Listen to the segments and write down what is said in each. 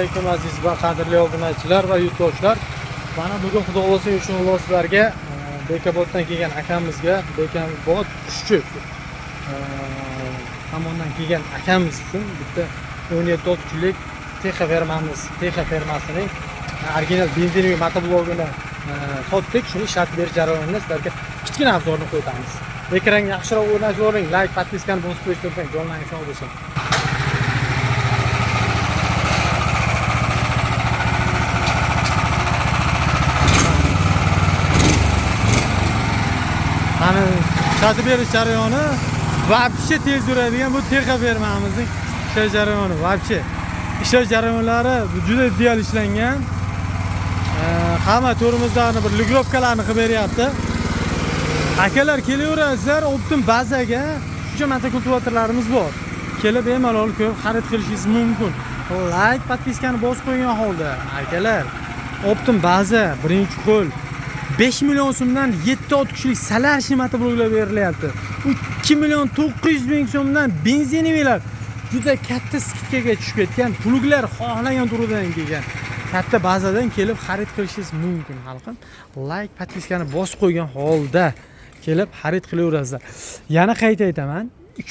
Alaykum aziz va qadrli obunachilar va yurtdoshlar. Mana bugun Xudo xohlasa inshaalloh sizlarga Bekoboddan kelgan akamizga, Bekobod Qushchi tomondan kelgan akamiz uchun bitta 17 kuchlik Texa fermamiz, Texa fermasining original benzinli motoblogini sotdik. Shuni ishlatib berish jarayonini sizlarga kichkina обзор ni qo'yamiz. Ekranga yaxshiroq o'rnatib oling, like, подписка ni bosib qo'yishni unutmang. Jonlaringiz sog' bo'lsin. Mana ishlatib berish jarayoni вообще tez yuradigan bu Texa fermamizning ishlash jarayoni вообще. Ishlash jarayonlari juda ideal ishlangan. Hamma tormozlarni bir регулировка larni qilib beryapti. Akalar, kelaverasizlar, оптом bazaga shuncha motokultivatorlarimiz bor. Kelib bemalol ko'p xarid qilishingiz mumkin. Like, подписка ni bosib qo'ygan holda, akalar, оптом baza birinchi qo'l 5 million so'mdan 7 ot kuchlik Solarishni motobloklar berilyapti. 2 million 900 ming so'mdan бензиновый lar juda katta скидка ga tushib ketgan, pluglar xohlagan turidan kelgan. Katta bazadan kelib xarid qilishingiz mumkin, xalqim. Like, подписка ni bosib qo'ygan holda kelib xarid qilaverasizlar. Yana qayta aytaman,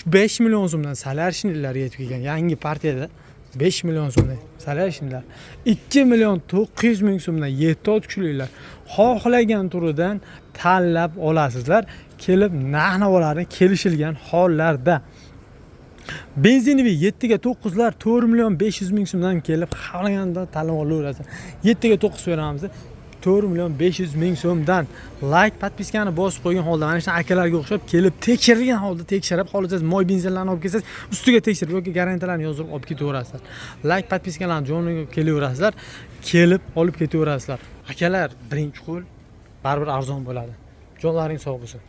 5 million so'mdan Solarishnilar yetib kelgan yangi partiyada 5 million so'mdan Solarishnilar, 2 million 900 ming so'mdan 7 ot kuchlilar xohlagan turidan tanlab olasizlar. Kelib narx-navolarni kelishilgan hollarda. Бензиновый 7 ga 9 lar 4 million 500 ming so'mdan kelib xohlaganda tanlab olaverasiz. 7 ga 9 beramiz. 4 million 500 ming so'mdan. Like, подписка ni bosib qo'ygan holda mana shu akalarga o'xshab kelib tekshirilgan holda tekshirib, xohlasangiz moy benzinlarni olib kelsangiz, ustiga tekshirib yoki garantiyalarni yozdirib olib ketaverasizlar. Like, подписка larni joniga kelaverasizlar, kelib olib ketaverasizlar. Akalar, birinchi qo'l baribir arzon bo'ladi. Jonlaring sog' bo'lsin.